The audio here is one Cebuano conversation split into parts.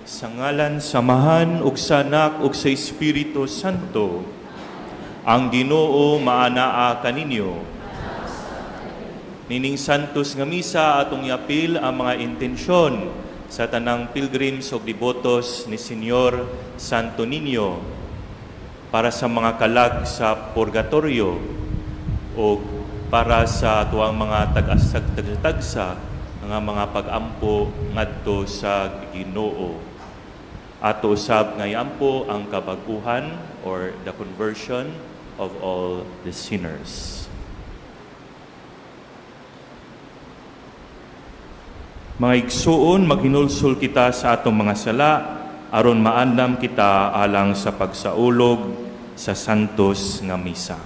Sa ngalan sa Amahan ug sa Anak ug sa Espiritu Santo, ang Ginoo maanaa kaninyo. Nining Santos nga Misa, atong iapil ang mga intensyon sa tanang pilgrims ug debotos ni Señor Santo Niño, para sa mga kalag sa purgatorio o para sa atuang mga tag-asag tagsa nga mga pag-ampo ngadto sa Ginoo. Ato usab nga iampo ang kabag-uhan or the conversion of all the sinners. Mga igsuon, maghinulsol kita sa atong mga sala aron maandam kita alang sa pagsaulog sa santos nga misa.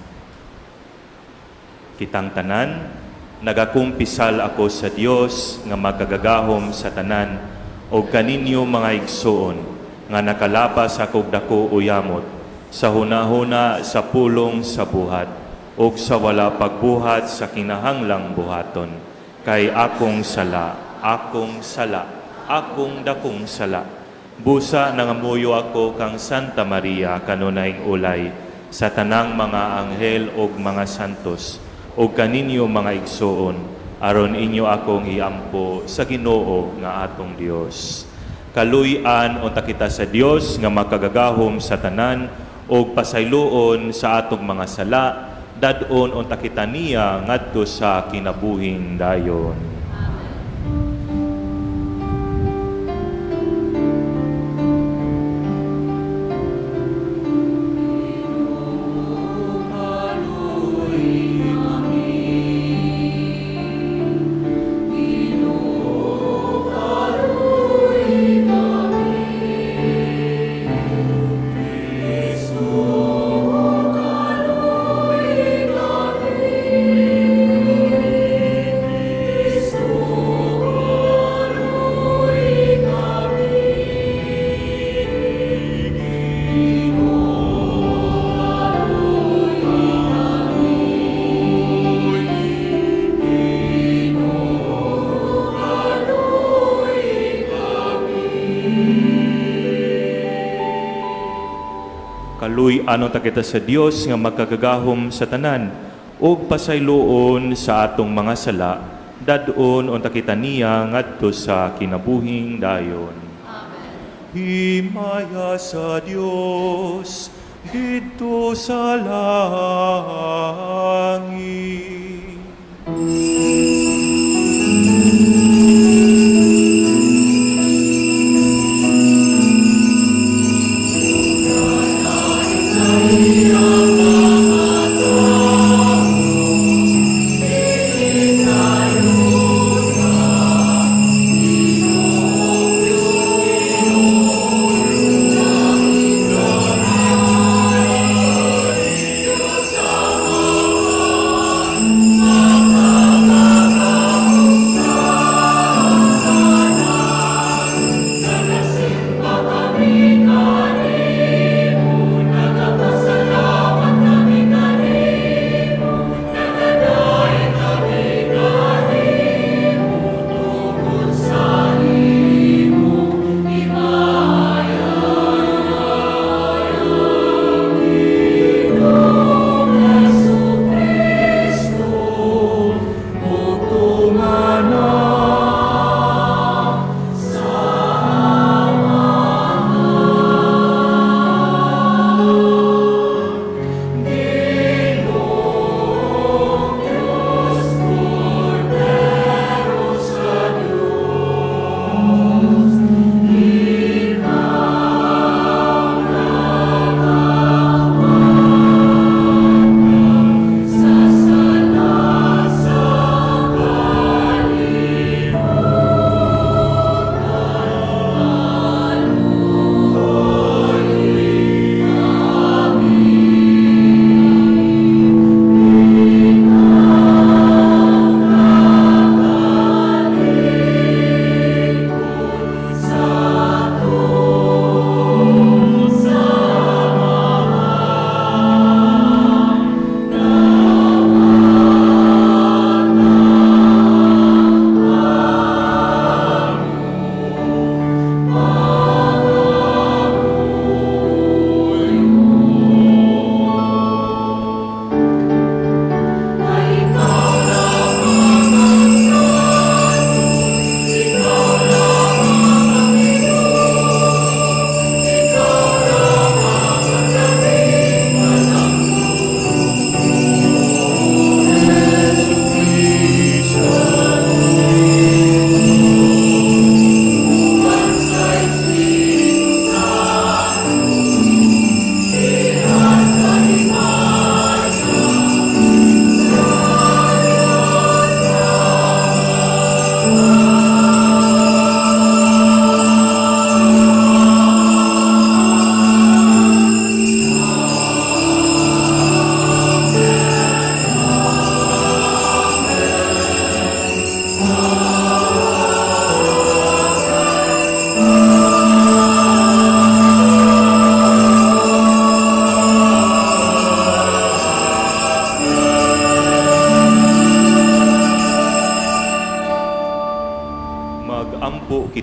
Kitang tanan, nagakumpisal ako sa Dios nga makagagahom sa tanan o kaninyo, mga igsuon, nga nakalabas akog dako uyamot sa hunahuna, sa pulong, sa buhat ug sa wala pagbuhat sa kinahanglang buhaton, kay akong sala, akong sala, akong dakong sala. Busa nangamuyo ako kang Santa Maria, kanunayng ulay, sa tanang mga anghel ug mga santos, ug kaninyo, mga igsuon, aron inyo akong iampo sa Ginoo nga atong Dios. Kaluy-an unta kita sa Dios nga makagagahom sa tanan ug pasayloon sa atong mga sala, dad-on unta kita niya ngadto sa kinabuhing dayon. Kaluy-an unta kita sa Dios nga makagagahom sa tanan ug pasayloon sa atong mga sala, dad-on unta kita niya ngadto sa kinabuhing dayon. Himaya sa Dios didto sa langit.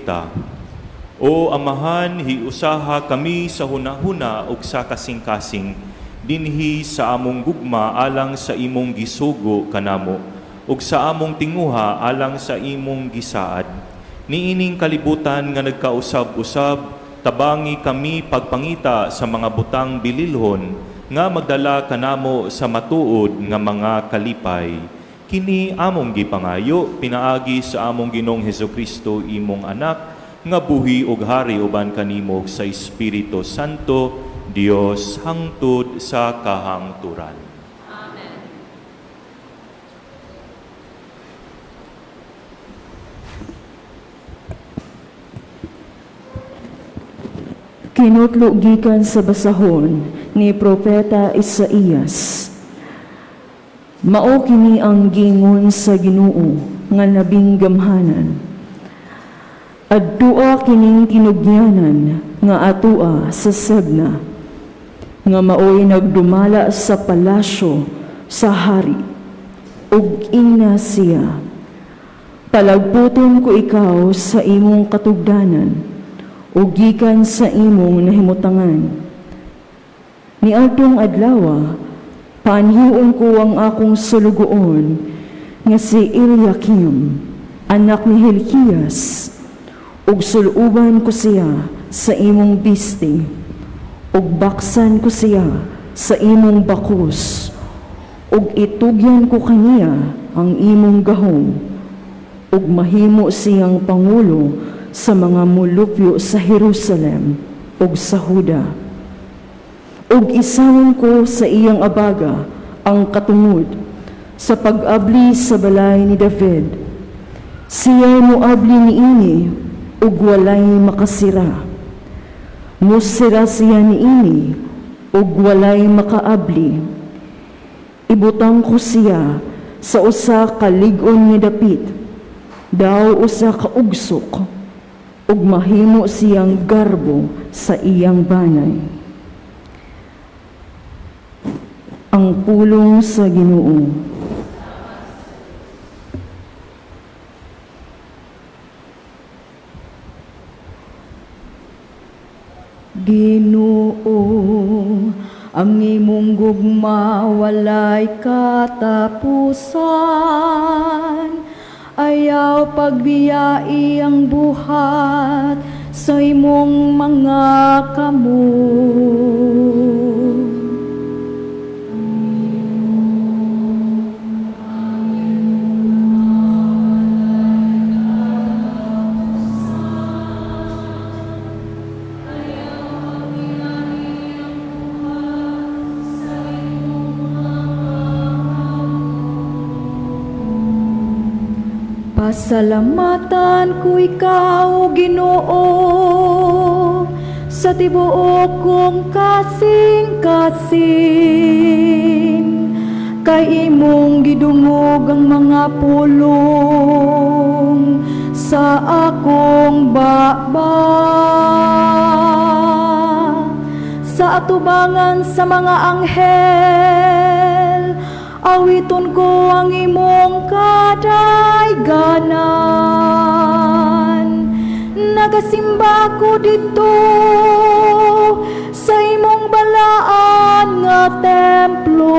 propeta. O Amahan, hiusaha kami sa hunahuna ug sa kasing-kasing dinhi sa among gugma alang sa imong gisugo kanamo ug sa among tinguha alang sa imong gisaad. Niining kalibutan nga nagkausab-usab, tabangi kami pagpangita sa mga butang bililhon nga magdala kanamo sa matuod nga mga kalipay. Kini among gipangayo pinaagi sa among Ginoong Hesukristo, imong anak, nga buhi ug hari uban kanimo sa Espiritu Santo, Dios, hangtod sa kahangturan. Amen. Kinutlo gikan sa basahon ni Propeta Isaías. Mao kini ang giingon sa Ginoo nga labing gamhanan. Adtua kining tinugyanan nga atua sa Sebna, nga maoy nagdumala sa palasyo sa hari, ug ingna siya, "Palagputon ko ikaw sa imong katugdanan, ug gikan sa imong nahimutangan. Niadtong adlawa, paanhion ko ang akong sulugoon nga si Eliakim, anak ni Hilkias, ug suluban ko siya sa imong bisti, ug baksan ko siya sa imong bakus, ug itugyan ko kaniya ang imong gahom, ug mahimo siyang pangulo sa mga mulupyo sa Jerusalem ug sa Huda. Ug isawong ko sa iyang abaga ang katungod sa pag-abli sa balay ni David. Siya'y moabli niini ug walay makasira. Musira siya niini ug walay makaabli. Ibutang ko siya sa usa ka lig-on nga dapit, daw usa ka ugsok, ug mahimo siyang garbo sa iyang banay." Ang pulong sa Ginoo. Ginoo, ang imong gugma walay katapusan. Ayaw pagbiyai ang buhat sa imong mga kamot. Pasalamatan ko ikaw, Ginoo, sa tibuok kong kasing-kasing. Kay imong gidungog ang mga pulong sa akong baba. Sa atubangan sa mga anghel, awiton ko ang imong kadayganan. Nagasimba ko dito sa imong balaan nga templo.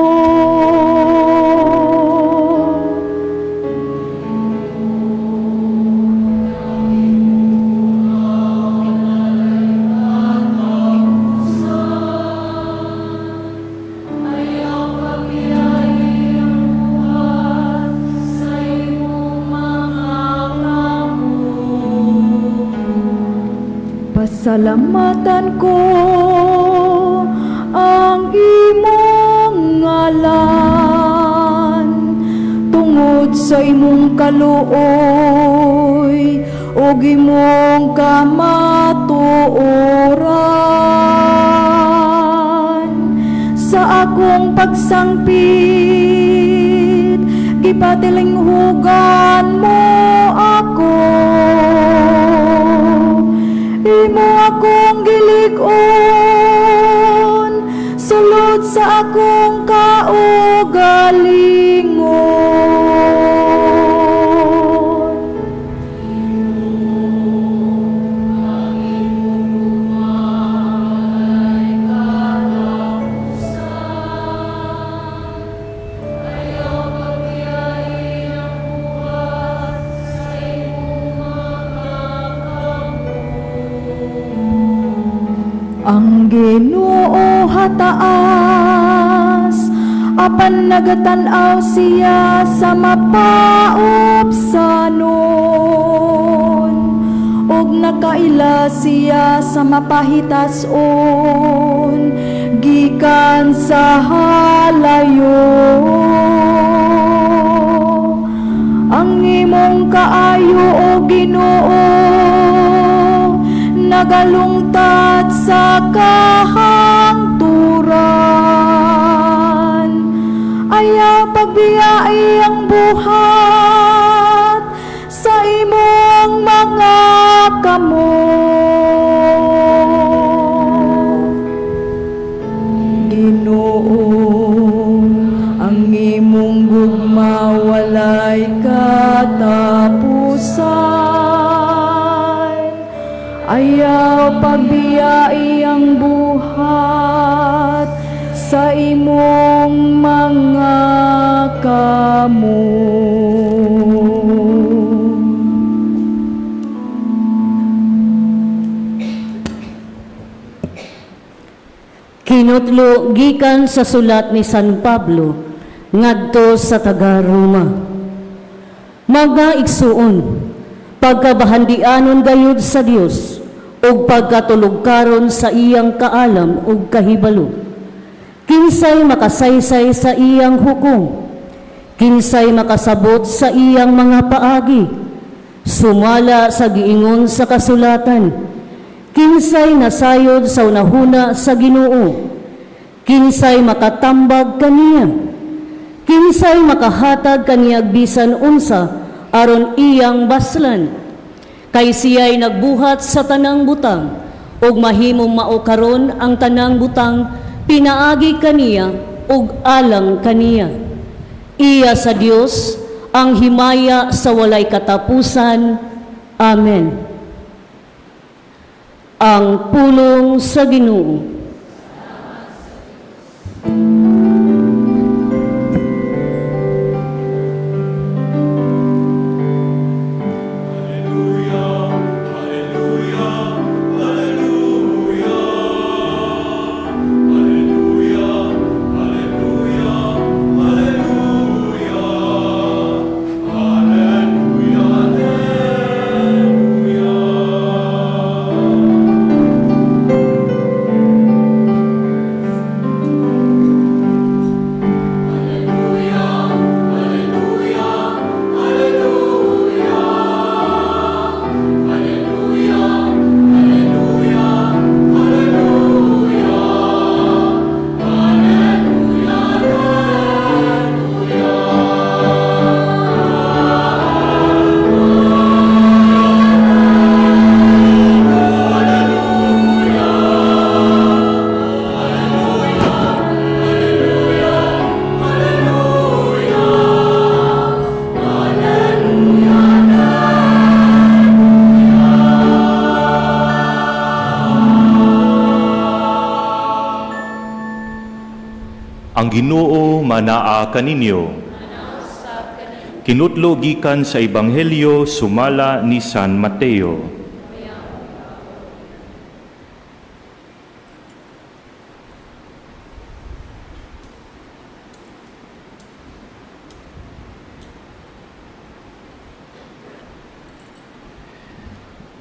Pasalamatan ko ang imong ngalan tungod sa imong kaluoy ug imong kamatuoran. Sa akong pagsangpit, gipatilinghugan mo ako. Imo akong gilig-on, sulod sa akong kaugalingon. Ang Ginoo hataas, apan nagatan-aw siya sa mapaupsanon, ug nakaila siya sa mapahitason gikan sa halayo. Ang imong kaayo, O Ginoo, nagalungtad sa kahangturan. Ayaw pagbiyai ang buhat sa imong mga kamot. Ginoo, ang imong gugma walay katapusan. Ayaw pagbiyai ang buhat sa imong mga kamot. Kinutlo gikan sa sulat ni San Pablo ngadto sa taga-Roma. Mga igsuon, pagkabahandianon gayud sa Dios ug pagkatulugkaron sa iyang kaalam ug kahibalo. Kinsay makasaysay sa iyang hukom? Kinsay makasabot sa iyang mga paagi? Sumala sa giingon sa kasulatan, kinsay nasayod sa unahuna sa Ginoo? Kinsay makatambag kaniya? Kinsay makahatag kaniyag bisan unsa aron iyang baslan? Kay siya'y nagbuhat sa tanang butang ug mahimong mao karon ang tanang butang pinaagi kaniya ug alang kaniya. Iya sa Dios ang himaya sa walay katapusan. Amen. Ang pulong sa Ginoo. Ang Ginoo manaa kaninyo. Kinutlo gikan sa Ebanghelyo sumala ni San Mateo.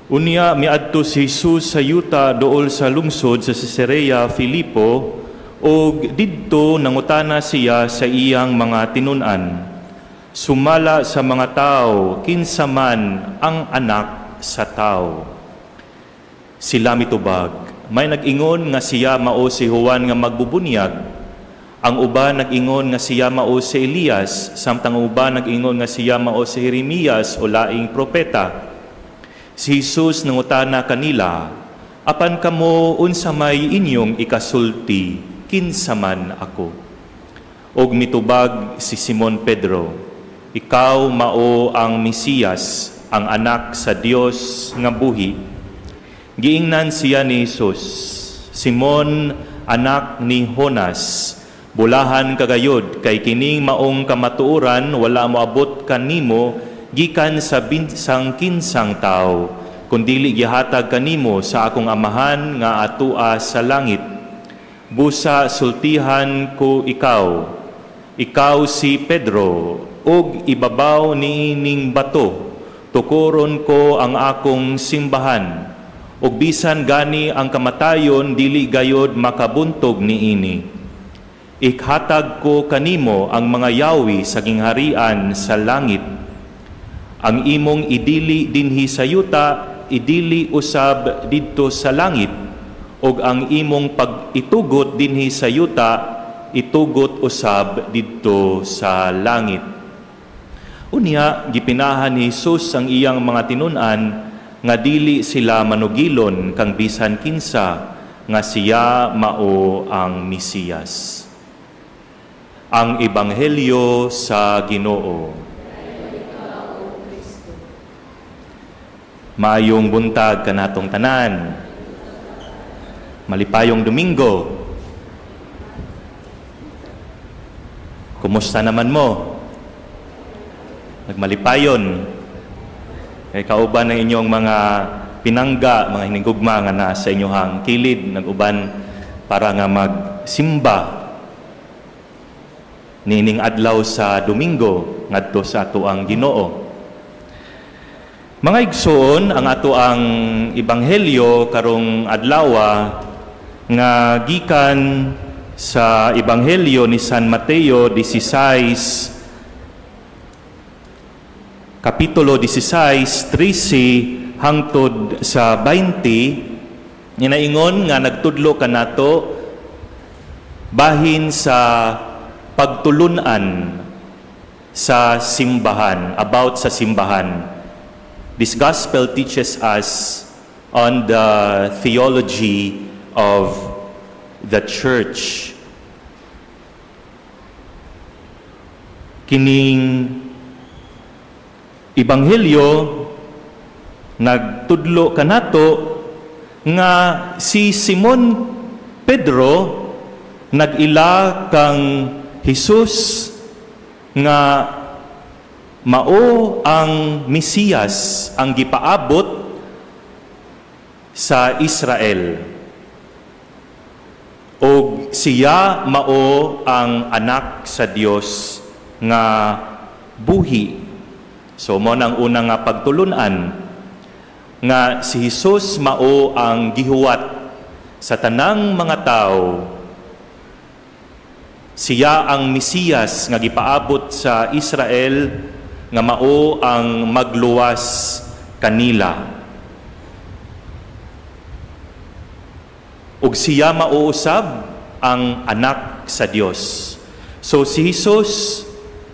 Unya miadto si Jesus sa yuta duol sa lungsod sa Cesarea Filipo ug didto nangutana siya sa iyang mga tinun-an. Sumala sa mga tao, kinsa man ang anak sa tao? Sila mitubag, may nag-ingon nga siya mao si Juan nga magbubunyag. Ang uban nag-ingon nga siya mao si Elias, samtang ang uban nag-ingon nga siya mao si Jeremias o laing propeta. Si Jesus nangutana kanila, apan kamo unsa may inyong ikasulti, kinsa man ako? Og mitubag si Simon Pedro, ikaw mao ang Mesiyas, ang anak sa Dios nga buhi. Giingnan siya ni Jesus, Simon, anak ni Jonas, bulahan kagayod kay kining maong kamatuoran wala moabot kanimo gikan sa binsang kinsang tao, Kung dili gihatag kanimo sa akong Amahan nga atua sa langit. Busa sultihan ko ikaw, ikaw si Pedro, ug ibabaw niining bato, tukuron ko ang akong simbahan, ug bisan gani ang kamatayon dili gayod makabuntog niini. Ikhatag ko kanimo ang mga yawi sa gingharian sa langit. Ang imong idili dinhi sa yuta, idili usab didto sa langit, ug ang imong pag-itugot dinhi sa yuta, itugot usab didto sa langit. Unya, gipinahan ni Jesus ang iyang mga tinun-an nga dili sila manugilon kang bisan kinsa nga siya mao ang Mesiyas. Ang Ebanghelyo sa Ginoo. Maayong buntag kanatong tanan. Malipayong Domingo. Kumusta naman mo? Nagmalipayon. Kay kauban ng inyong mga pinangga, mga hinigugma nga nasa inyohang kilid, nag-uban para nga magsimba niining adlaw sa Domingo ngadto sa atoang Ginoo. Mga igsoon, ang atoang ebanghelyo karong adlawa nga gikan sa Ebanghelyo ni San Mateo 16, Kapitulo 16, 13 hangtod sa 20, inaingon nga nagtudlo kanato bahin sa pagtulunan sa simbahan, about sa simbahan. This gospel teaches us on the theology of the church. Kining ebanghelyo nagtudlo kanato nga si Simon Pedro nag-ila kang Jesus nga mao ang Mesiyas ang gipaabot sa Israel, og siya mao ang anak sa Dios nga buhi. So mao nang una nga pagtulunan nga si Jesus mao ang gihuwat sa tanang mga tao. Siya ang Mesiyas nga gipaabot sa Israel nga mao ang magluwas kanila. Ug siya mao usab ang anak sa Dios. So si Jesus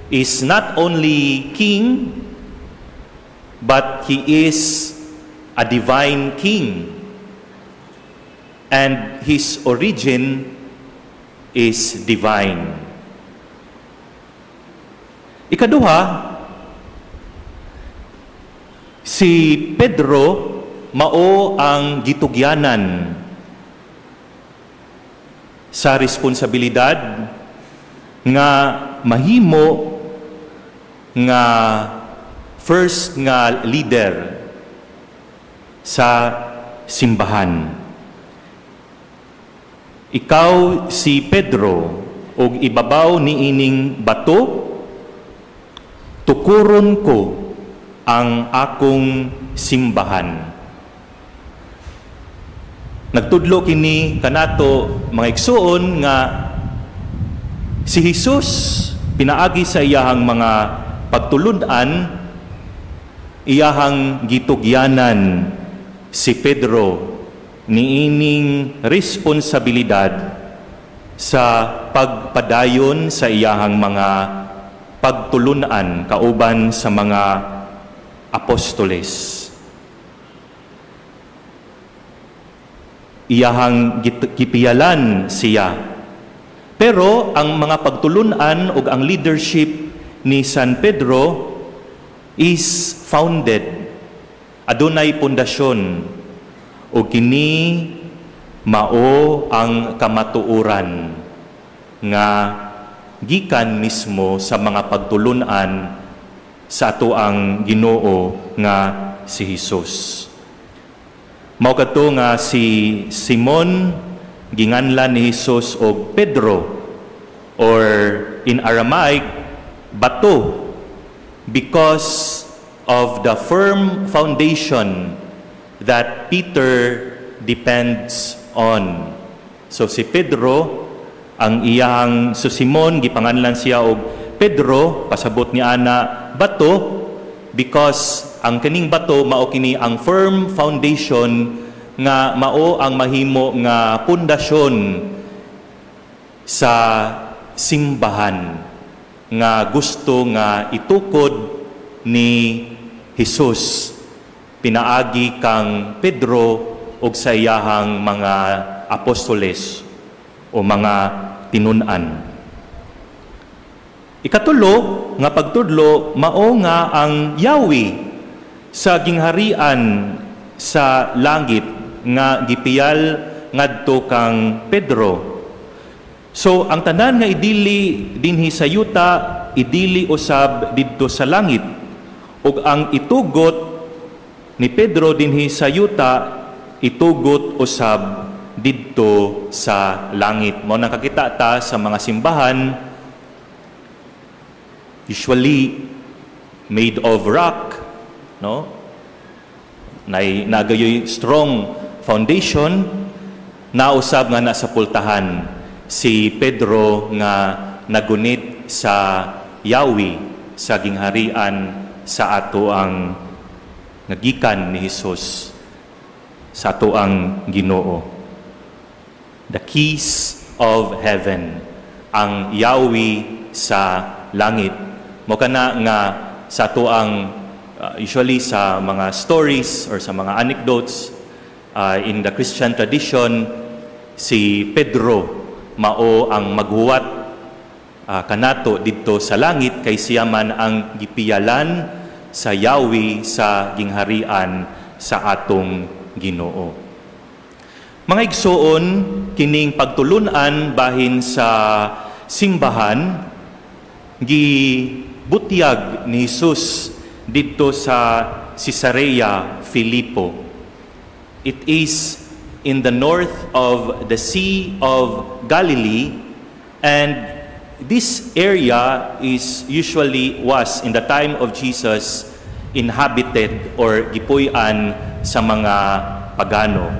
is not only king, but he is a divine king. And his origin is divine. Ikaduha, si Pedro mao ang gitugyanan sa responsibilidad nga mahimo nga first nga leader sa simbahan. Ikaw si Pedro, ug ibabaw niining bato tukuron ko ang akong simbahan. Nagtudlo kini kanato, mga igsuon, nga si Jesus pinaagi sa iyahang mga pagtulun-an, iyahang gitugyanan si Pedro niining responsibilidad sa pagpadayon sa iyahang mga pagtulunan kauban sa mga apostoles. Iyahang gipiyalan siya. Pero ang mga pagtulunan ug ang leadership ni San Pedro is founded. Adunay pundasyon ug kini mao ang kamatuoran nga gikan mismo sa mga pagtulunan sa atoang Ginoo nga si Hesus. Mao kadto nga si Simon ginganlan ni Jesus og Pedro, or in Aramaic, bato, because of the firm foundation that Peter depends on. So si Pedro, ang iyang, so Simon gipanganlan siya og Pedro, pasabot ni ana bato, because ang kining bato mao kini ang firm foundation nga mao ang mahimo nga pundasyon sa simbahan nga gusto nga itukod ni Jesus pinaagi kang Pedro ug sa iyahang mga apostoles o mga tinun-an. Ikatulo nga pagtudlo mao nga ang yawi sa gingharian sa langit nga gipiyal ngadto kang Pedro. So ang tanan nga idili dinhi sa yuta, idili usab didto sa langit. Ug ang itugot ni Pedro dinhi sa yuta, itugot usab didto sa langit. Mao nakakita ta sa mga simbahan, usually made of rock, no? Nay nagayoy strong foundation, nausab nga nasa pultahan si Pedro nga nagunit sa yawi sa gingharian sa ato ang nagikan ni Hesus sa ato ang Ginoo. The keys of heaven, ang yawi sa langit. Mao kana nga sa ato ang usually sa mga stories or sa mga anecdotes in the Christian tradition, si Pedro mao ang maghuwat kanato didto sa langit kay siya man ang gipiyalan sa yawi sa gingharian sa atong Ginoo. Mga igsoon, kining pagtulunan bahin sa simbahan gibutyag ni Jesus didto sa Cesarea Philippi. It is in the north of the Sea of Galilee, and this area is usually was in the time of Jesus inhabited or gipuy-an sa mga pagano,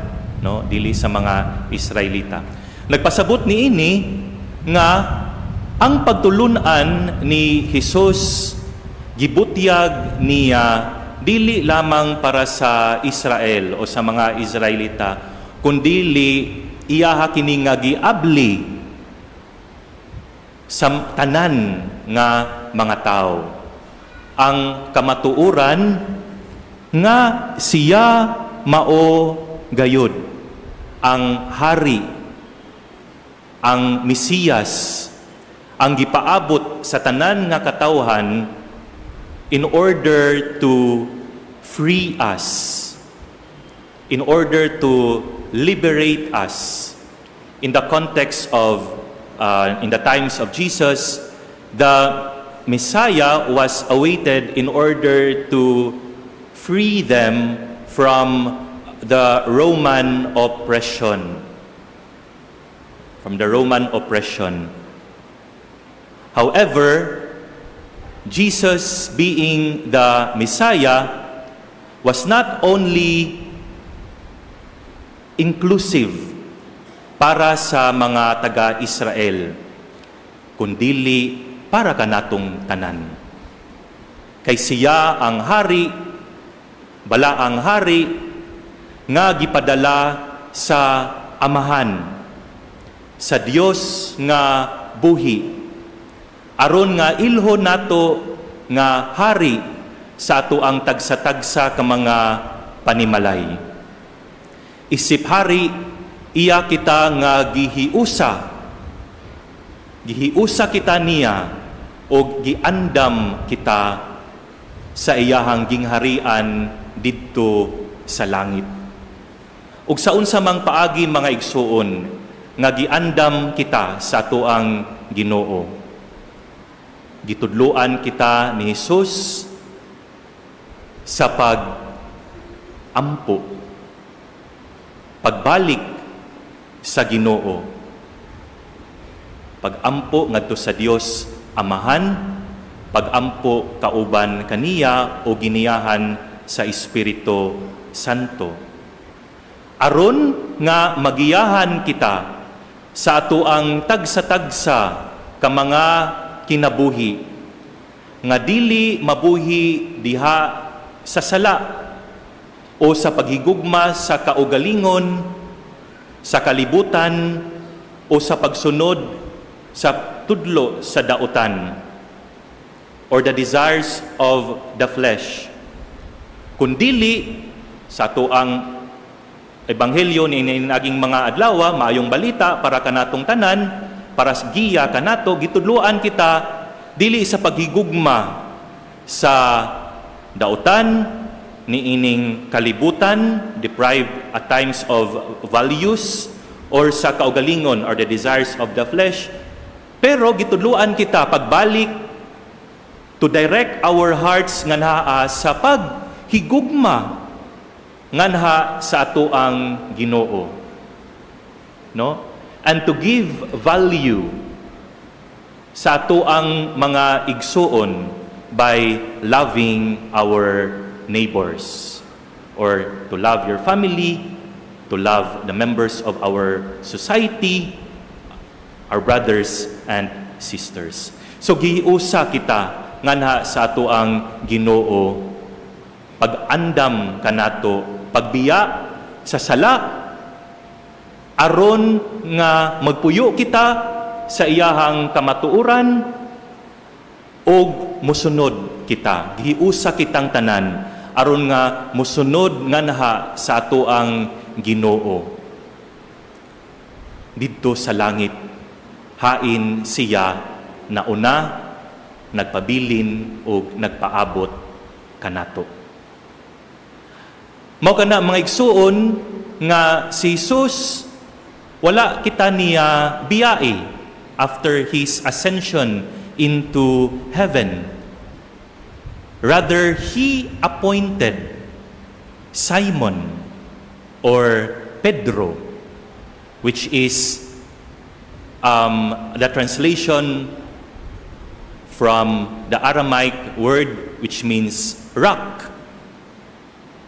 no, dili sa mga Israelita. Nagpasabot niini nga ang pagtulunan ni Jesus gibutyag niya dili lamang para sa Israel o sa mga Israelita, kundili iyaha kini nga giabli sa tanan nga mga tao ang kamatuoran nga siya mao gayud ang hari, ang Mesiyas, ang gipaabot sa tanan nga katawhan in order to free us, in order to liberate us. In the context of, in the times of Jesus, the Messiah was awaited in order to free them from the Roman oppression. From the Roman oppression. However, Jesus, being the Messiah, was not only inclusive para sa mga taga-Israel, kundili para kanatong tanan. Kay siya ang hari, balaang hari, nga gipadala sa Amahan, sa Dios nga buhi, aron nga ilhon nato nga hari sa ato ang tagsa-tagsa ka mga panimalay. Isip hari, iya kita nga gihiusa. Gihiusa kita niya o giandam kita sa iyahang gingharian didto sa langit. Ug sa unsa mang paagi, mga igsuon, nga giandam kita sa atoang Ginoo? Gitudloan kita ni Jesus sa pag-ampo. Pagbalik sa Ginoo. Pagampo ngadto sa Dios Amahan, pagampo kauban kaniya o giniyahan sa Espiritu Santo. Aron nga magiyahan kita sa atoang tagsa-tagsa ka mga kinabuhi nga dili mabuhi diha sa sala o sa paghigugma sa kaugalingon, sa kalibutan o sa pagsunod sa tudlo sa dautan or the desires of the flesh. Kundili sa atoang ebanghelyo ni naging mga adlaw, maayong balita para kanatong tanan, para sa giya kanato, gitudloan kita dili sa paghigugma sa dautan ni ining kalibutan, deprived at times of values, or sa kaugalingon or the desires of the flesh, pero gitudloan kita pagbalik, to direct our hearts nganha sa paghigugma nganha sa atoang Ginoo, no, and to give value sa atoang mga igsuon by loving our neighbors, or to love your family, to love the members of our society, our brothers and sisters. So giusa kita nganha sa atoang Ginoo, pag-andam kanato, pagbiya sa sala aron nga magpuyo kita sa iyahang kamatuoran og musunod kita. Giusa kitang tanan aron nga musunod nganha sa atoang Ginoo didto sa langit, hain siya nauna nagpabilin og nagpaabot kanato. Mao kana, mga igsuon, nga si Jesus wala kita niya biyai after his ascension into heaven. Rather, he appointed Simon or Pedro, which is the translation from the Aramaic word which means rock.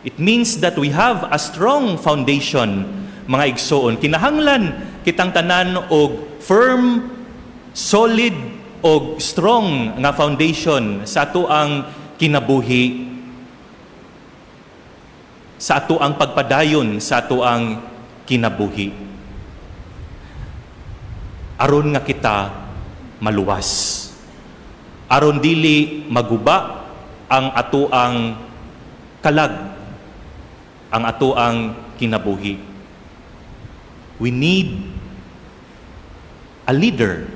It means that we have a strong foundation, mga igsoon. Kinahanglan kitang tanan og firm, solid og strong nga foundation sa atoang kinabuhi, sa atoang pagpadayon sa atoang kinabuhi, aron nga kita maluwas, aron dili maguba ang atoang kalag, ang atoang kinabuhi. We need a leader,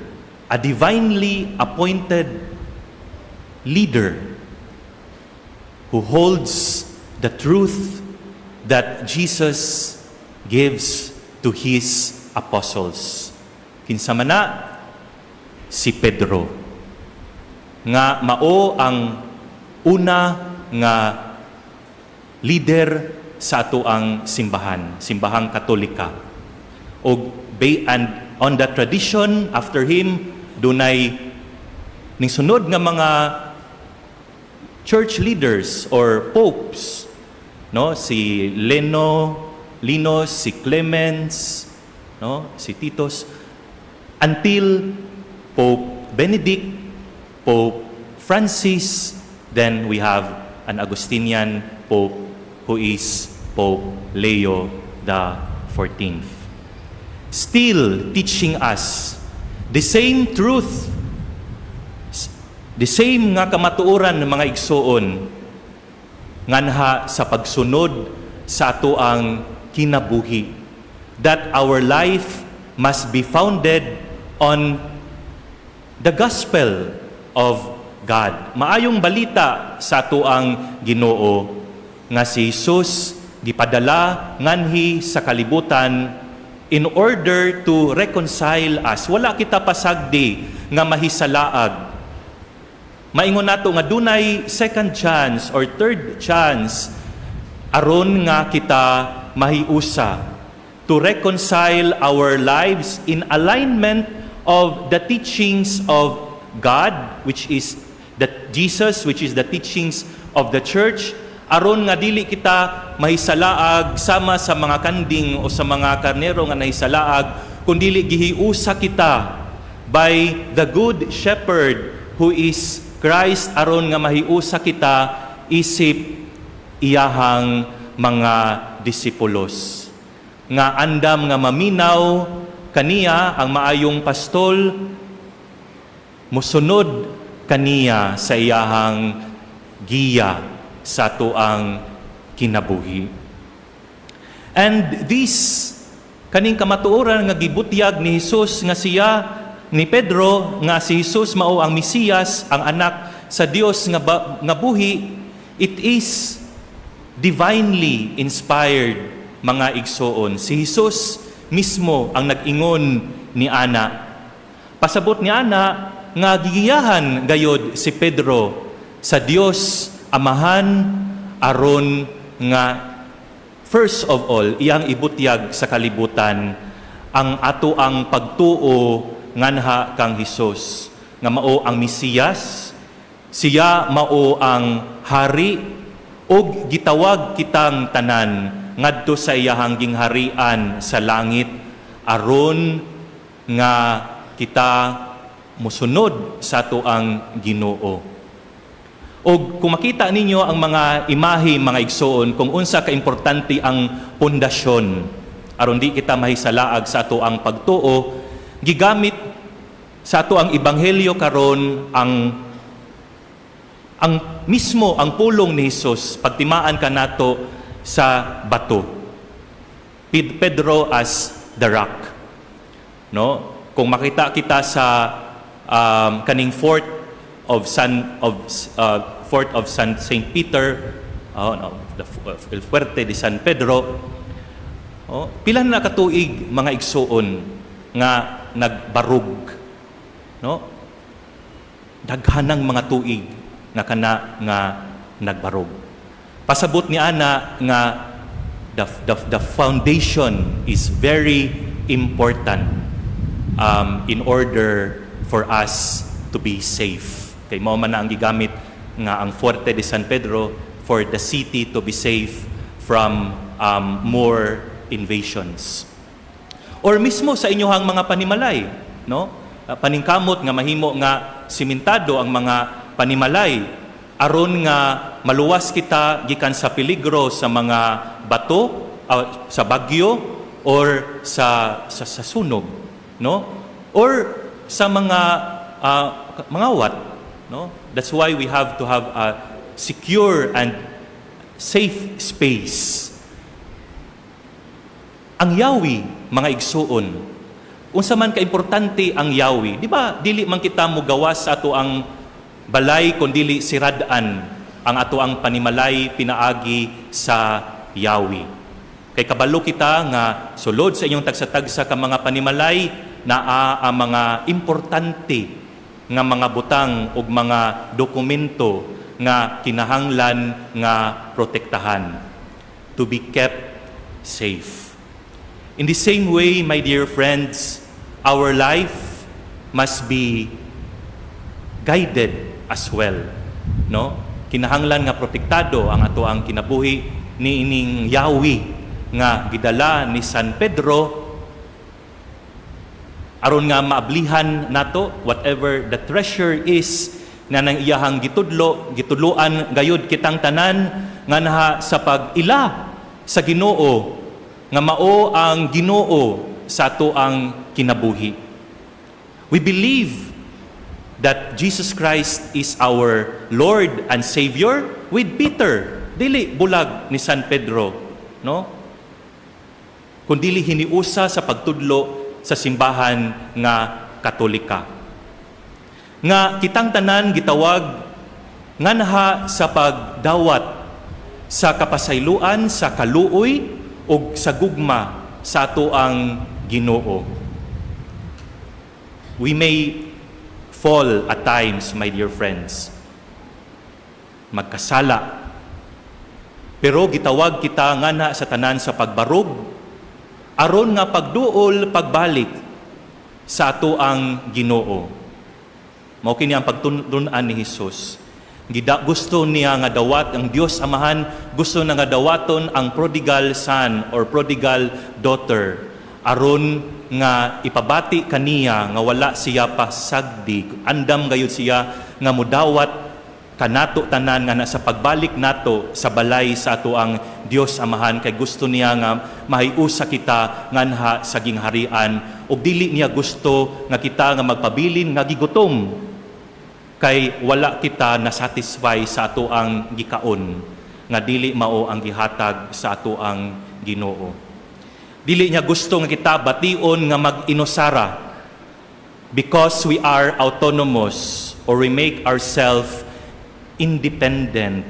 a divinely appointed leader who holds the truth that Jesus gives to his apostles. Kinsa man na? Si Pedro. Nga mao ang una nga leader sa atoang simbahan, Simbahang Katolika. Og and on that tradition, after him, dunay ning sunod nga mga church leaders or popes, no, si Leno, Linus, si Clemens, no, si Titus, until Pope Benedict, Pope Francis, then we have an Augustinian Pope who is Pope Leo the 14th. Still teaching us the same truth, the same nga kamatuoran ng mga igsuon nganha sa pagsunod sa atoang kinabuhi, that our life must be founded on the gospel of God. Maayong balita sa atoang Ginoo nga si Jesus gipadala nganhi sa kalibutan in order to reconcile us. Wala kita pasagdi nga mahisalaag. Maingon nato nga dunay second chance or third chance aron nga kita mahiusa. to reconcile our lives in alignment of the teachings of God, which is the Jesus, which is the teachings of the Church, aron nga dili kita mahisalaag sama sa mga kanding o sa mga karnero nga nahisalaag, kundili gihiusa kita by the Good Shepherd who is Christ, aron nga mahiusa kita isip iyahang mga disipulos nga andam nga maminaw kaniya, ang maayong pastol, musunod kaniya sa iyahang giya sa atuang kinabuhi. And this kaning kamatuoran nga gibutyag ni Jesus nga siya ni Pedro nga si Jesus mao ang Mesiyas, ang anak sa Dios nga buhi, it is divinely inspired, mga igsoon. Si Jesus mismo ang nag-ingon ni ana. Pasabot ni ana nga gigiyahan gayod si Pedro sa Dios Amahan aron nga first of all iyang ibutyag sa kalibutan ang ato ang pagtuo nganha kang Hesus nga mao ang Mesiyas, siya mao ang hari ug gitawag kitang tanan ngadto sa iyahang gingharian sa langit aron nga kita musunod sa ato ang Ginoo. Og kung makita ninyo ang mga imahe, mga igsoon, kung unsa ka importante ang pundasyon aron di kita mahisalaag sa ato ang pagtuo, gigamit sa ato ang ebanghelyo karon ang mismo ang pulong ni Jesus, pagtimaan kanato sa bato. Pedro as the rock. No? Kung makita kita sa kaning fort of San Saint Peter, oh, no, the El Fuerte de San Pedro, oh, pila na katuig, mga igsuon, nga nagbarug, no? Daghanang mga tuig nga kana nga nagbarog. Pasabot ni ana nga the foundation is very important in order for us to be safe. Kay mao man na ang gigamit nga ang Fuerte de San Pedro for the city to be safe from more invasions. Or mismo sa inyohang mga panimalay, no? Paningkamot nga mahimo nga simentado ang mga panimalay aron nga maluwas kita gikan sa peligro sa mga bato, sa bagyo or sa sunog, no? Or sa mga mangawat, no? That's why we have to have a secure and safe space. Ang yawi, mga igsuon, unsa man kaimportante ang yawi, di ba? Dili man kita mogawas sa ato ang balay kon dili sirad-an ang ato ang panimalay pinaagi sa yawi. Kay kabalo kita nga sulod sa inyong tagsa-tagsa ka mga panimalay naa ang mga importante nga mga butang ug mga dokumento nga kinahanglan nga protektahan, to be kept safe. In the same way, my dear friends, our life must be guided as well, no? Kinahanglan nga protektado ang ato ang kinabuhi ni ining yawi nga gidala ni San Pedro aron nga maablihan nato whatever the treasure is na nang iyahang gitudlo, gitudloan gayud kitang tanan nganha sa pag-ila sa Ginoo nga mao ang Ginoo sa ato ang kinabuhi. We believe that Jesus Christ is our Lord and Savior with Peter. Dili bulag ni San Pedro, no? Kundili hiniusa sa pagtudlo sa simbahan nga Katolika. Nga kitang tanan gitawag nganha sa pagdawat sa kapasayloan, sa kaluoy ug sa gugma sa ato ang Ginoo. We may fall at times, my dear friends. Magkasala. Pero gitawag kita nganha sa tanan sa pagbarog Aron nga pagduol pagbalik sa ato ang Ginoo. Mao kini ang pagtun-an ni Hesus. Gida gusto niya nga dawat ang Dios Amahan, gusto na nga dawaton ang prodigal son or prodigal daughter aron nga ipabati kaniya nga wala siya pasagdi. Andam gayud siya nga mudawat kanato tanan nga na sa pagbalik nato sa balay sa ato ang Dios Amahan, kay gusto niya nga mahiusa kita nganha sa gingharian ug dili niya gusto nga kita nga magpabilin nga gigutom kay wala kita na satisfy sa ato ang gikaon nga dili mao ang gihatag sa ato ang Ginoo. Dili niya gusto nga kita bation nga mag-inusara because we are autonomous or we make ourselves independent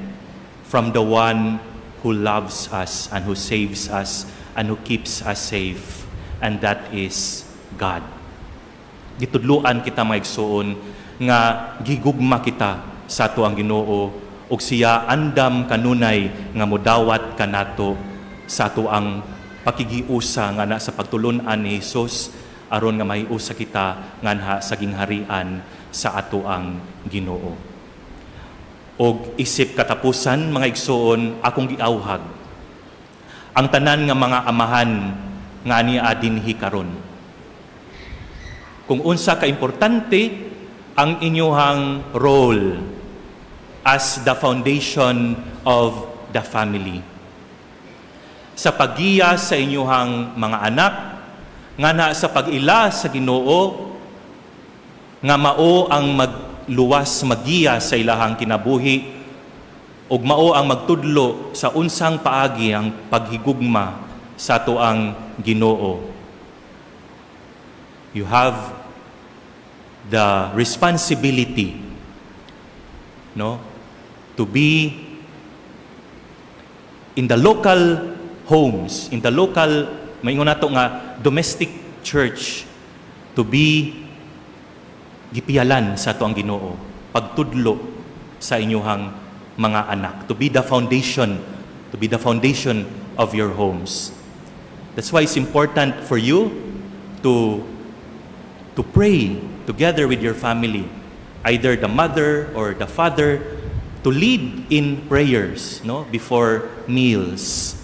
from the one who loves us and who saves us and who keeps us safe, and that is God. Gitudluan kita, mga igsuon, nga gigugma kita sa ato ang Ginoo ug siya andam kanunay nga mudawat kanato sa ato ang pakigiusa nga na sa pagtulun-an ni Hesus aron nga mahiusa kita nganha sa gingharian sa ato ang Ginoo. Og isip katapusan, mga igsuon, akong giawhag ang tanan nga mga amahan nga ania dinhi karon. Kung unsa ka importante ang inyuhang role as the foundation of the family sa paggiya sa inyuhang mga anak nga na sa pag-ila sa Ginoo nga mao ang magluwas, magiya sa ilahang kinabuhi ug mao ang magtudlo sa unsang paagi ang paghigugma sa ato ang Ginoo. You have the responsibility, no, to be in the local homes, in the local, maingon nato nga domestic church, to be gipiyalan sa ato ang Ginoo, pagtudlo sa inyuhang mga anak, to be the foundation, to be the foundation of your homes. That's why it's important for you to pray together with your family, either the mother or the father, to lead in prayers, no, before meals,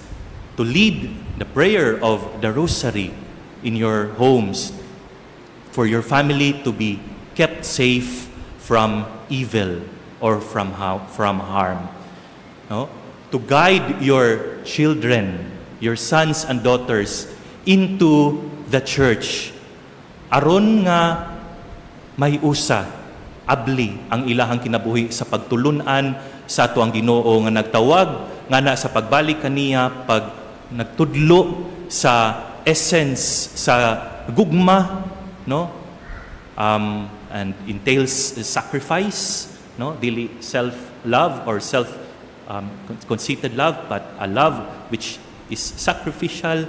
to lead the prayer of the rosary in your homes, for your family to be kept safe from evil or from harm. No? To guide your children, your sons and daughters, into the church aron nga may usa abli ang ilahang kinabuhi sa pagtulunan sa ato ang Ginoo nga nagtawag nga na sa pagbalik kaniya, pag nagtudlo sa essence sa gugma, no, and entails sacrifice, no, dili self love or self conceited love, but a love which is sacrificial,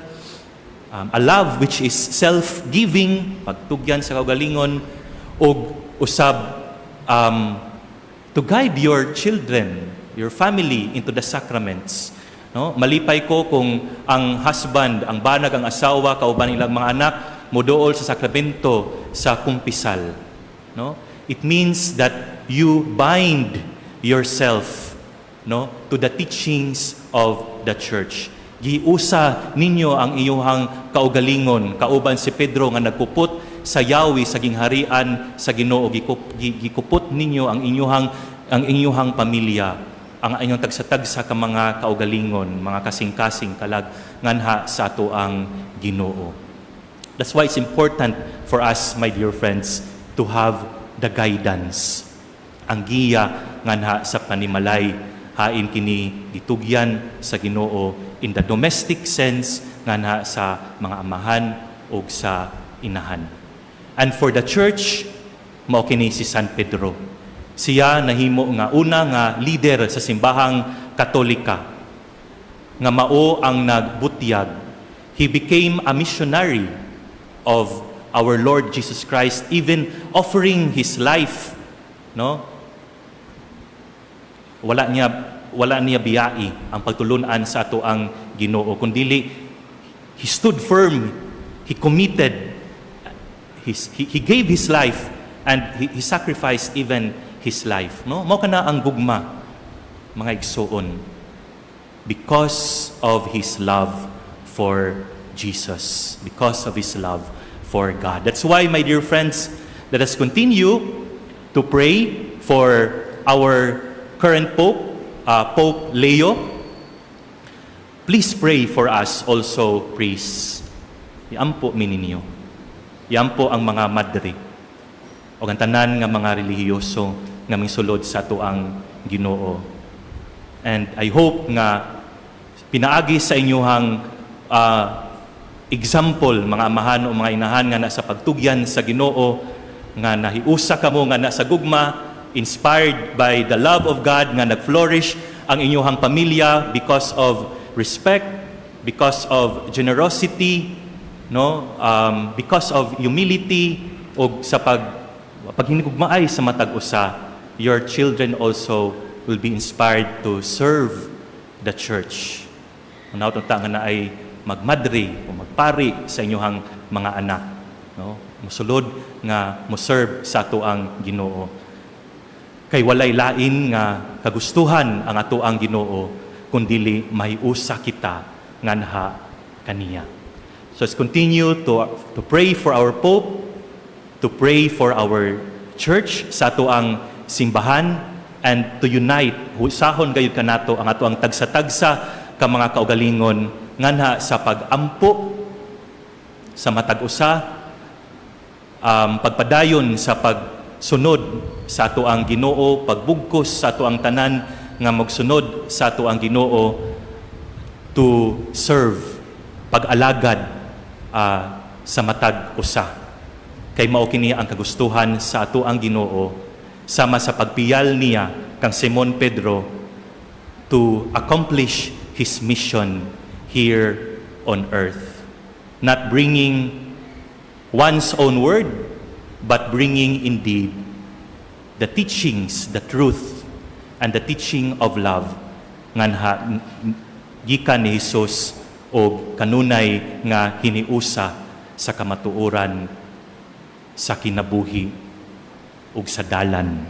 a love which is self-giving, pagtugyan sa kaugalingon, ug usab to guide your children, your family into the sacraments. No? Malipay ko kung ang husband, ang banag, ang asawa, kauban ilang mga anak, moduol sa sakramento sa kumpisal. No? It means that you bind yourself, no, to the teachings of the church. Giusa ninyo ang iyuhang kaugalingon kauban si Pedro nga nagpupot sa yawi sa gingharian sa Ginoo. Gikupot ninyo ang inyuhang pamilya, ang inyong tagsa-tagsa ka mga kaugalingon, mga kasing-kasing, kalag nganha sa ato ang Ginoo. That's why it's important for us, my dear friends, to have the guidance. Ang giya nganha sa panimalay hain kini gitugyan sa Ginoo in the domestic sense nganha sa mga amahan ug sa inahan. And for the church, mao kini si San Pedro. Siya nahimo nga una nga leader sa Simbahang Katolika nga mao ang nagbutyag. He became a missionary of our Lord Jesus Christ, even offering his life, no? Wala niya biyai ang pagtulunan sa ato ang Ginoo, kundili He stood firm. He committed. He gave his life and he sacrificed even his life. No? Mao kana ang gugma, mga igsuon, because of his love for Jesus, because of his love for God. That's why, my dear friends, let us continue to pray for our current Pope, Pope Leo. Please pray for us also, priests. Iampo mi ninyo. Iampo ang mga madre o ang tanan nga mga relihiyoso nga sulod sa atoang Ginoo. And I hope nga pinaagi sa inyuhang example, mga amahan o mga inahan nga nasa pagtugyan sa Ginoo, nga nahiusa kamo nga nasa gugma, inspired by the love of God, nga nag-flourish ang inyuhang pamilya because of respect, because of generosity, no, because of humility o sa paghinigugmaay sa matag usa, your children also will be inspired to serve the church. Unawat unta nga naay magmadre o magpari sa inyong mga anak, no? Musulod nga mo-serve sa atoang Ginoo. Kay walay lain nga kagustuhan ang atoang Ginoo kundili mahiusa kita nganha kaniya. So let's continue to pray for our Pope, to pray for our church sa atoang simbahan, and to unite, usahon gayud kanato ang atoang tagsa-tagsa ka mga kaugalingon nganha sa pagampo sa matag usa, pagpadayon sa pagsunod sa atoang Ginoo, pagbugkos sa atoang tanan nga magsunod sa atoang Ginoo to serve, pag-alagad sa matag usa. Kay mao kini ang kagustuhan sa atoang Ginoo sama sa pagpiyal niya kang Simon Pedro to accomplish his mission here on earth. Not bringing one's own word, but bringing indeed the teachings, the truth, and the teaching of love nganha gikan ni Jesus og kanunay nga hiniusa sa kamatuoran, sa kinabuhi ug sa dalan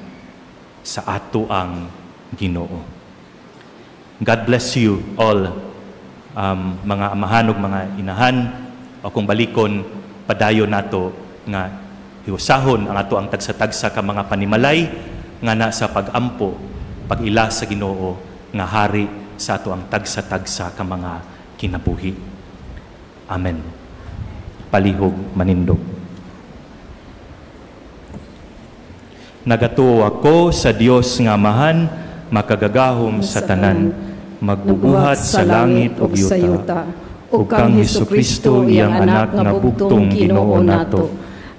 sa ato ang Ginoo. God bless you all, mga amahan ug mga inahan, o kung balikon, padayon nato nga hiusahon ang ato ang tagsa-tagsa ka mga panimalay nga na sa pagampo, pag-ila sa Ginoo nga hari sa ato ang tagsa-tagsa ka mga kinabuhi. Amen. Palihog manindog. Nagatuo ako sa Dios nga Amahan, makagagahom sa tanan, magbubuhat sa langit ug yuta, ug kang Hesukristo, iyang anak nga bugtong Ginoo nato,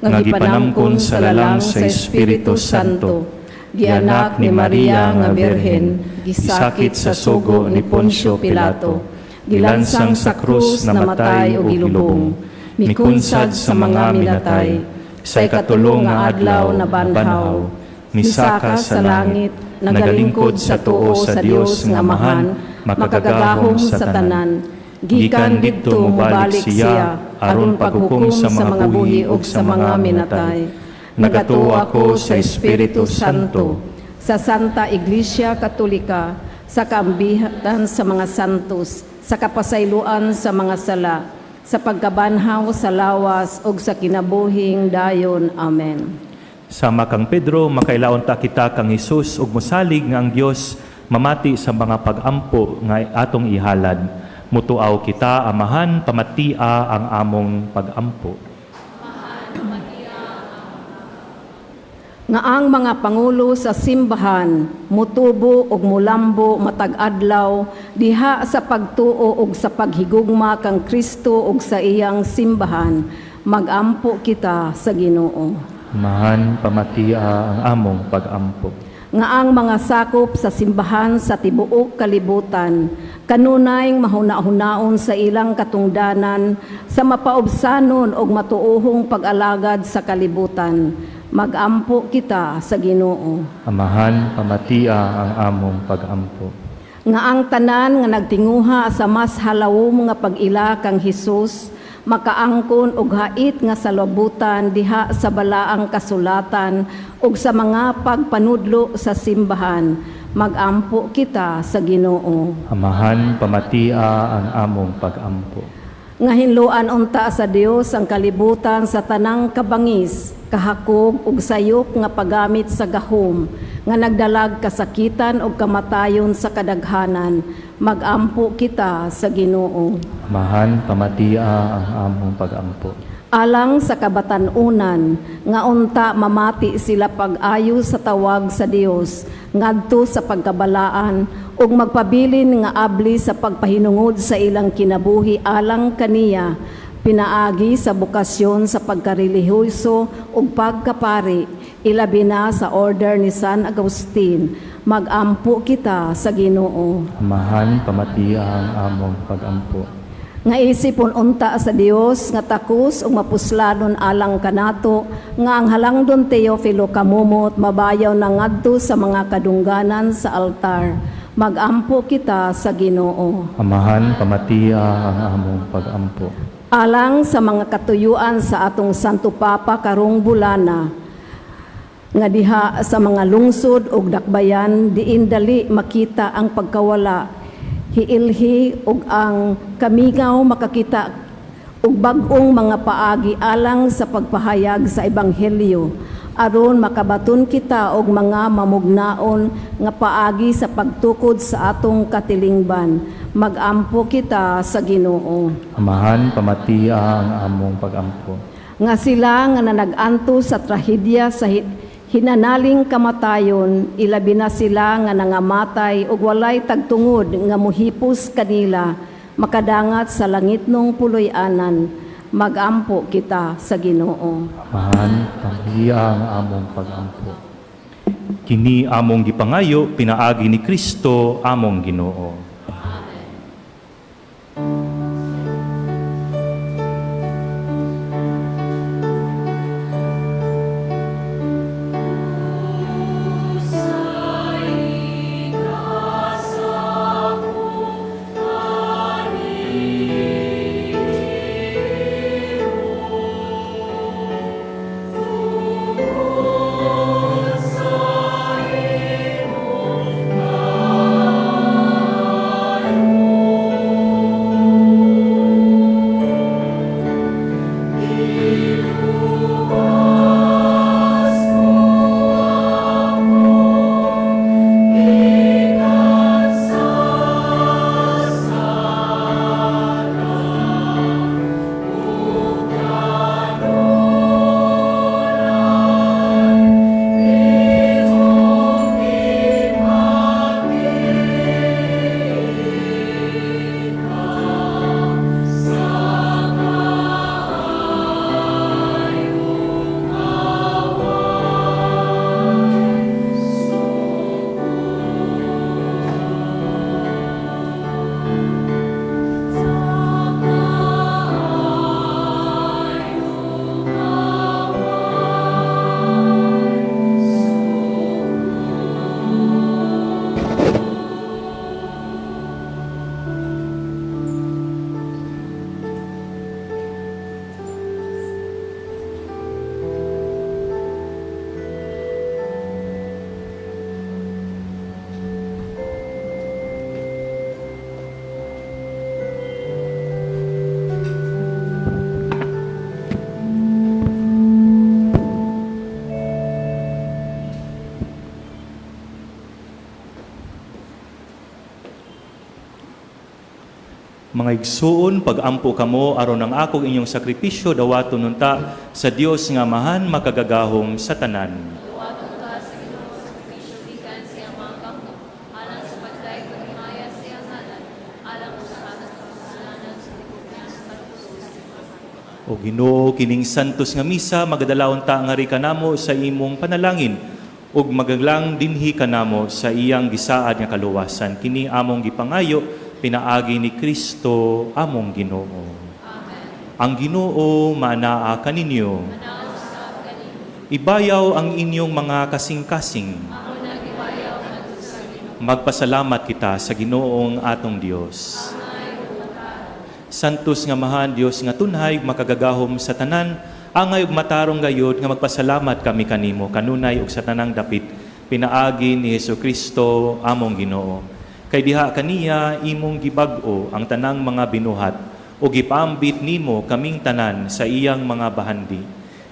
nga gipanangkon sa lalang sa Espiritu Santo, gianak ni Maria nga Birhen, gisakit sa sugo ni Poncio Pilato, gilansang sa krus, namatay ug gilubong, mikunsad sa mga minatay, sa ikatulo nga adlaw nabanhaw, misaka sa langit, nagalingkod sa tuo sa Dios nga Amahan, makagagahom sa tanan. Gikan didto mobalik siya aron paghukom sa mga buhi ug sa mga minatay. Nagatuo ako sa Espiritu Santo, sa Santa Iglesia Katolika, sa kaambihan sa mga santos, sa kapasayloan sa mga sala, sa pagkabanhaw sa lawas ug sa kinabuhing dayon. Amen. Sama kang Pedro, makailaon ta kita kang Hesus ug mosalig nga ang Dios mamati sa mga pagampo nga atong ihalad. Mutuaw kita, Amahan, pamatia ang among pagampo. Nga ang mga pangulo sa simbahan mutubo ug mulambo matag adlaw diha sa pagtuo ug sa paghigugma kang Kristo ug sa iyang simbahan. Magampo kita sa Ginoo. Amahan, pamatia ang among pagampo. Nga ang mga sakop sa simbahan sa tibuok kalibutan kanunay mahuna-hunaon sa ilang katungdanan sa mapaubsanon og matuohong pag-alagad sa kalibutan. Magampo kita sa Ginoo. Amahan, pamatia ang among pagampo. Nga ang tanan nga nagtinguha sa mas halawom nga pag-ila kang Hesus makaangkon og hait nga salabutan diha sa balaang kasulatan ug sa mga pagpanudlo sa simbahan. Magampo kita sa Ginoo. Amahan, pamatia ang among pagampo. Nga hinloan unta sa Dios ang kalibutan sa tanang kabangis, kahakog ug sayop nga paggamit sa gahom, nga nagdalag kasakitan ug kamatayon sa kadaghanan. Magampo kita sa Ginoo. Amahan, pamatia ang among pagampo. Alang sa kabatan-unan nga unta mamati sila pag-ayo sa tawag sa Dios ngadto sa pagkabalaan ug magpabilin nga abli sa pagpahinungod sa ilang kinabuhi alang kaniya pinaagi sa bokasyon sa pagkarelihiyoso ug pagkapari, ilabi na sa order ni San Agustin. Magampo kita sa Ginoo. Amahan, pamatia ang among pagampo. Nga isipon unta sa Dios nga takos ug mapusladon alang kanato nga ang halangdon Teofilo kamumot mabayaw na ngadto sa mga kadungganan sa altar. Magampo kita sa Ginoo. Amahan, pamatia ang among pagampo. Alang sa mga katuyuan sa atong Santo Papa karong bulana nga diha sa mga lungsod ug dakbayan diin dali makita ang pagkawala, hiilhi ug ang kamingaw makakita og bag-ong mga paagi alang sa pagpahayag sa ebanghelyo, aron makabaton kita og mga mamugnaon nga paagi sa pagtukod sa atong katilingban. Magampo kita sa Ginoo. Amahan, pamatia ang among pagampo. Nga sila nga nanaganto sa trahedya sa hinanaling kamatayon, ilabi na sila nga nangamatay ug walay tagtungod nga mohipos kanila, makadangat sa langitnong puloy-anan. Magampo kita sa Ginoo. Amahan, pamatia ang among pagampo. Kini among gipangayo pinaagi ni Kristo among Ginoo. Mga igsuon, pag-ampo kamo aron ang akong inyong sakripisyo dawaton unta sa Dios nga Amahan makagagahom sa tanan. Dawaton unta sa Ginoo sa sakripisyo gikan sa iyang mga kamot, alang sa pagdayeg ug himaya sa iyang ngalan, alang usab sa atong kasalanan sa tibuok niyang simbahan. O Ginoo, kining santos nga misa magadala unta ngari kanamo sa imong panalangin ug magaglang dinhi kanamo sa iyang gisaad nga kaluwasan. Kini among gipangayo pinaagi ni Kristo among Ginoo. Amen. Ang Ginoo maanaa kaninyo. Ibayaw ang inyong mga kasing-kasing. Magpasalamat kita sa Ginoong atong Dios. Santos nga Amahan, Dios nga tunhay, makagagahom sa tanan, angay ug matarong gayud nga magpasalamat kami kanimo kanunay ug sa tanang dapit pinaagi ni Hesukristo among Ginoo. Kay diha kaniya imong gibag-o ang tanang mga binuhat ug gipaambit nimo kaming tanan sa iyang mga bahandi.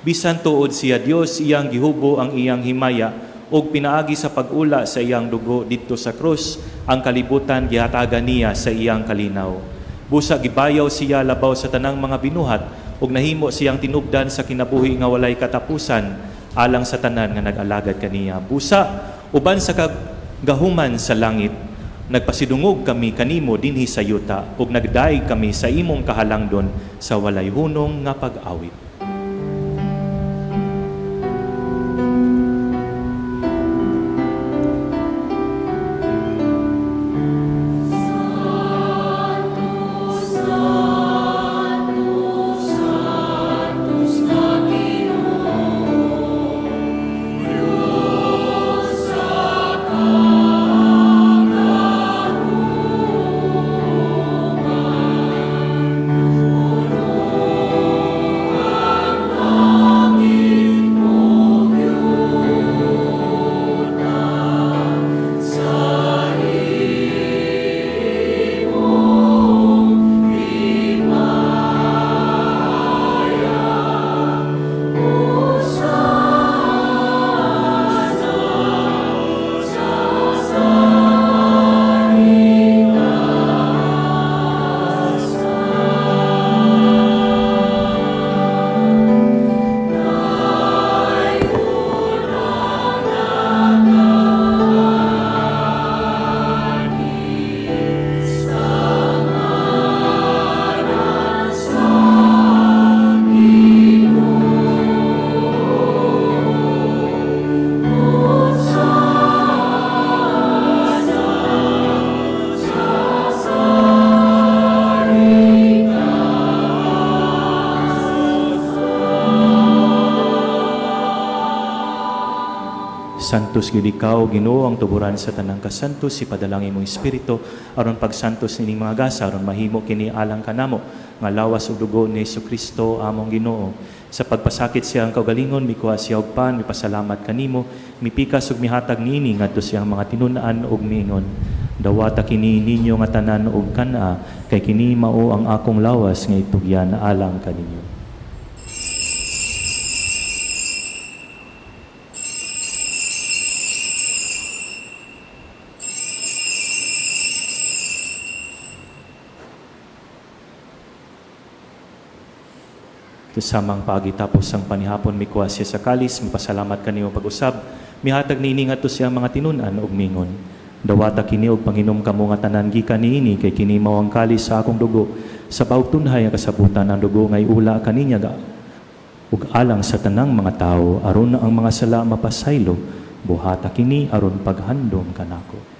Bisan tuod siya Dios, iyang gihubo ang iyang himaya ug pinaagi sa pag-ula sa iyang dugo didto sa krus, ang kalibutan gihatagan niya sa iyang kalinaw. Busa gibayaw siya labaw sa tanang mga binuhat ug nahimo siyang tinubdan sa kinabuhi nga walay katapusan alang sa tanan nga nag-alagad kaniya. Busa uban sa kagahuman sa langit, nagpasidungog kami kanimo dinhi sa yuta ug nagdaig kami sa imong kahalangdon sa walay hunong nga pag-awit. Santos gid ikaw, Ginoo, ang tuburan sa tanang kasantos, ipadala ang imong espiritu aron pagsantos nining mga gasa, aron mahimo kini alang kanamo nga lawas ug dugo ni Hesukristo among Ginoo. Sa pagpasakit siya ang kaugalingon, mikuha siya og pan, mipasalamat kanimo, mipikas ug mihatag niini ngadto siyang mga tinun-an ug miingon: Dawata kini ninyo nga tanan og kan-a, kay kini mao ang akong lawas nga itugyan alang kaninyo. Kasamang paagi tapos ang panihapon, mikuha siya sa kalis, mipasalamat kanimo pag-usab, mihatag niini ngadto siya mga tinun-an ug mingon: Dawata kini og panginom kamo nga tanan gikan niini, kay kini mao ang kalis sa akong dugo sa bawog tunhay nga kasabutan, ang dugo nga iula kaninya ug alang sa tanang mga tawo aron ang mga sala mapasaylo. Buhata kini aron paghandom kanako.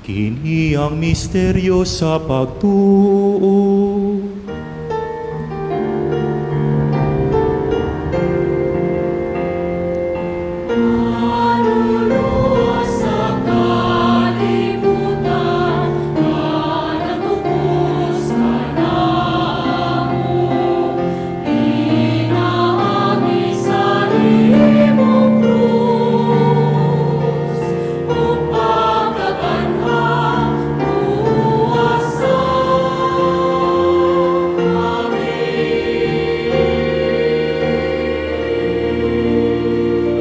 Kini ang misteryo sa pagtuo. Kaluluwa sa kalibutan, kanagukos kanamo, pinaagi sa imong krus, ug pagkabanhaw tuwasa kami.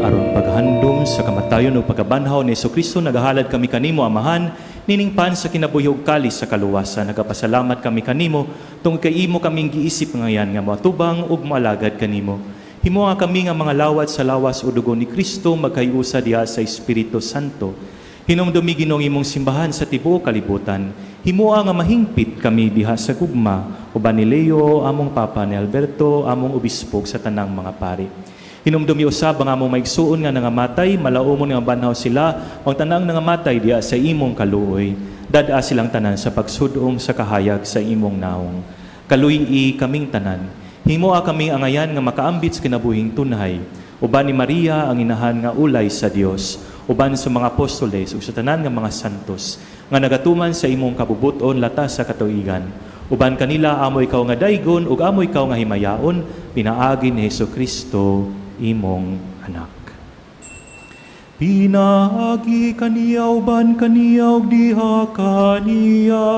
Aron paghandom sa kamatayon ug pagkabanhaw ni Hesukristo, nagahalad kami kanimo, Amahan, nining pan sa kinabuhi ug kalis sa kaluwasan. Nagapasalamat kami kanimo tungod kay imo kaming giisip ngayan nga moatubang ug moalagad kanimo. Himoa kami nga mga lawat sa lawas o dugo ni Kristo magkayusa diha sa Espiritu Santo. Hinumdumi, Ginoong, imong simbahan sa tibuok kalibutan. Himoa nga mahingpit kami diha sa gugma uban ni Leo among Papa, ni Alberto among obispo, sa tanang mga pari. Hinumdumi usab ang among maigsuon nga nangamatay, malaumon nga banhaw sila, ang tanang nangamatay diha sa imong kaluoy. Dad-a silang tanan sa pagsudong sa kahayag sa imong naong. Kaluy-i kaming tanan. Himoa kaming angayan nga makaambit sa kinabuhing tunhay. Uban ni Maria ang inahan nga ulay sa Dios, uban sa mga apostoles ug sa tanan nga mga santos nga nagatuman sa imong kabubuton latas sa katuigan. Uban kanila amo ikaw nga daygon ug amo ikaw nga himayaon pinaagi ni Hesukristo imong anak. Pinaagi kaniya uban kaniya ug diha kaniya,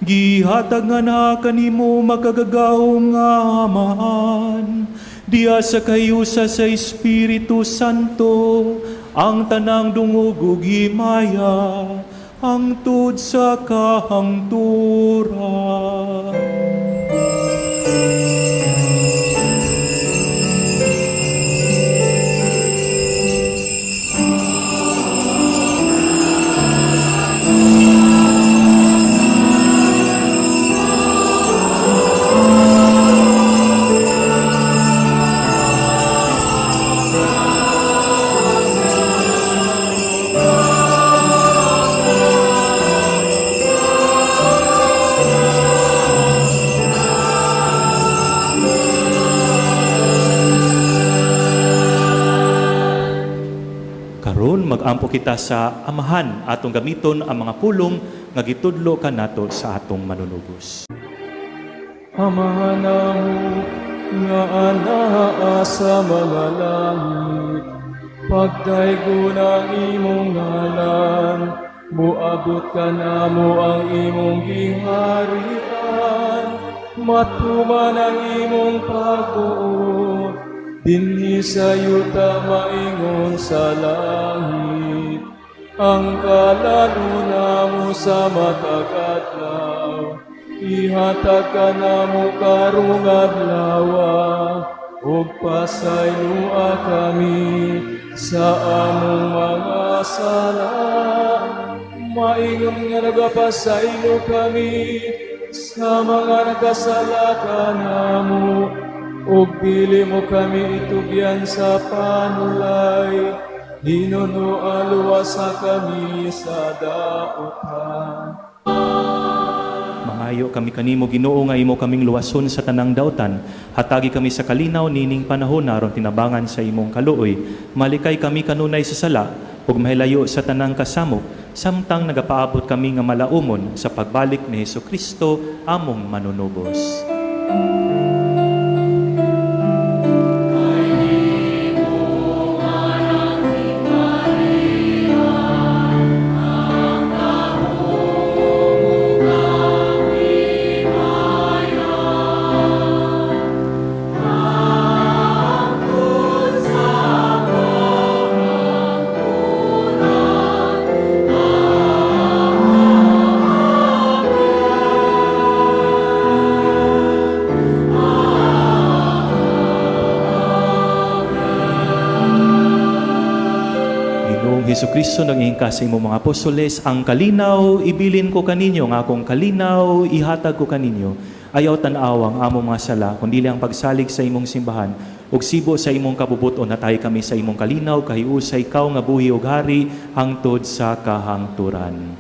gihatag nga na kanimo makagagahom nga Amahan, diha sa kahiusa sa Espiritu Santo, ang tanang dungog ug himaya, hangtod sa kahangturan. Karon mag-ampo kita sa Amahan, atong gamiton ang mga pulong nga gitudlo kanato sa atong manunubos. Amahan namo nga anaa sa mga langit, pagdaygon ang imong ngalan, muabot kanamo ang imong giharian, matuman ang imong pagbuot, dinhi sa yuta maingon sa langit. Ang kalan-on namo sa matag adlaw, ihatag kanamo karong adlawa, ug pasayloa kami sa among mga sala, maingon nga nagapasaylo kami sa mga nagkasala kanamo, ug dili mo kami itugyan sa panulay, hinunoa luwasa kami sa dautan. Mangayo kami kanimo Ginoo nga imo kaming luwason sa tanang dautan. Hatagi kami sa kalinaw nining panahon aron tinabangan sa imong kaluoy. Malikay kami kanunay sa sala ug mahilayo sa tanang kasamok samtang nagapaabot kami nga malaumon sa pagbalik ni Hesukristo among manunubos. Ginoong Hesukristo, nangingin ka sa imong mga apostoles, ang kalinaw ibilin ko kaninyo, ang akong kalinaw ihatag ko kaninyo. Ayaw tan-aw ang among mga sala, kundi ang pagsalig sa imong simbahan, ug sibo sa imong kabubuton, natay kami sa imong kalinaw, kahiusay ikaw nga buhi ug hari, hangtod sa kahangturan.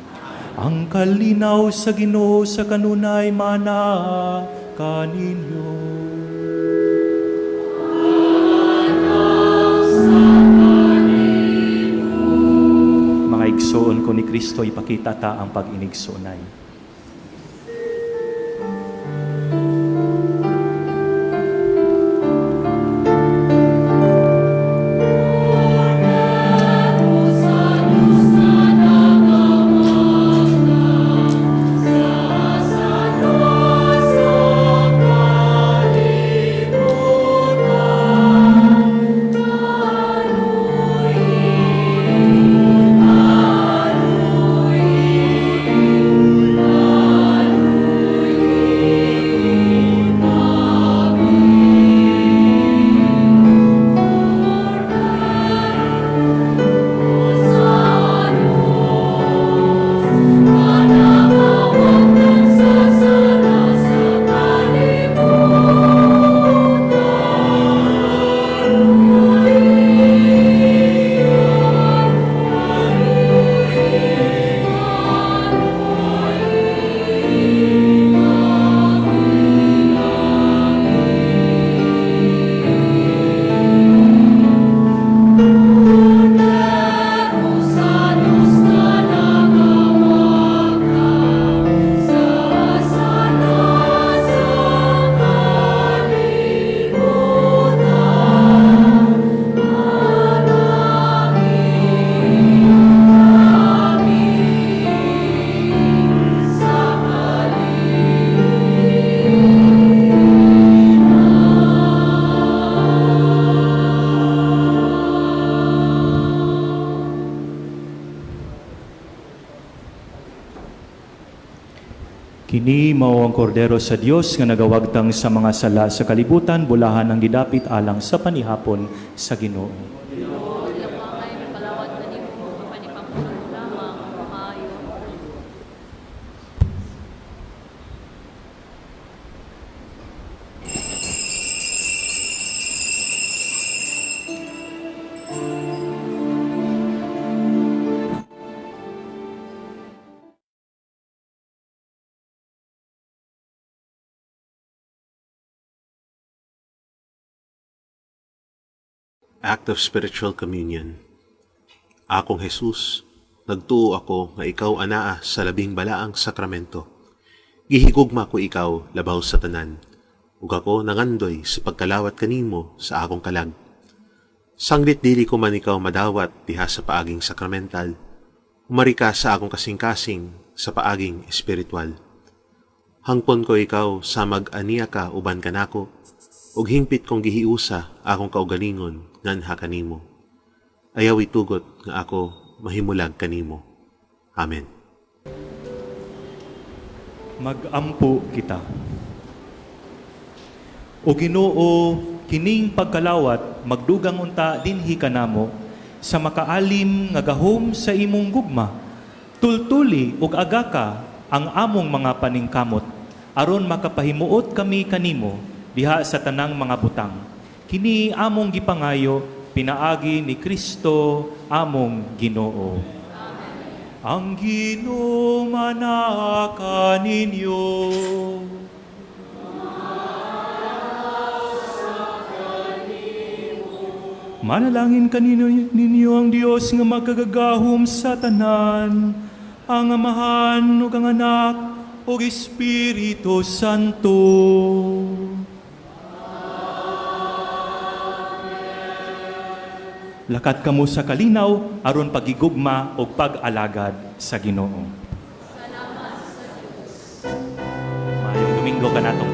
Ang kalinaw sa Ginoo sa kanunay mana kaninyo. Mga igsoon ko ni Kristo, ipakita ta ang pag-inigsoonay. Kini mao ang kordero sa Dios nga nagawagtang sa mga sala sa kalibutan, bulahan ang gidapit alang sa panihapon sa Ginoo. Ginoo, di ako angay mipalawat kanimo, apan ipamulong mo lamang ang maayo. Act of Spiritual Communion. Akong Jesus, nagtuo ako nga ikaw anaa sa labing balaang sakramento. Gihigugma ko ikaw labaw sa tanan, ug ako nangandoy sa pagkalawat kanimo sa akong kalag. Sanglit dili ko man ikaw madawat diha sa paaging sakramental, umari ka sa akong kasing-kasing sa paaging espiritual. Hangpon ko ikaw sa mag-aniya ka uban kanako, ug hingpit kong gihiusa akong kaugalingon nganha kanimo. Ayaw itugot nga ako mahimulag kanimo. Amen. Magampo kita. O Ginoo, kining pagkalawat magdugang unta dinhi kanamo sa makaalim nga gahom sa imong gugma. Tultuli ug agaka ang among mga paningkamot aron makapahimuot kami kanimo diha sa tanang mga butang. Kini among gipangayo pinaagi ni Kristo among Ginoo. Ang Ginoo manaa kaninyo. Manalangin kanino ninyo ang Dios nga makagagahom sa tanan, ang Amahan ug ang Anak ug Espiritu Santo. Lakat kamo sa kalinaw aron pagigugma ug pag-alagad sa Ginoo. Salamat sa Dios. Maayong Domingo kanatong tanan.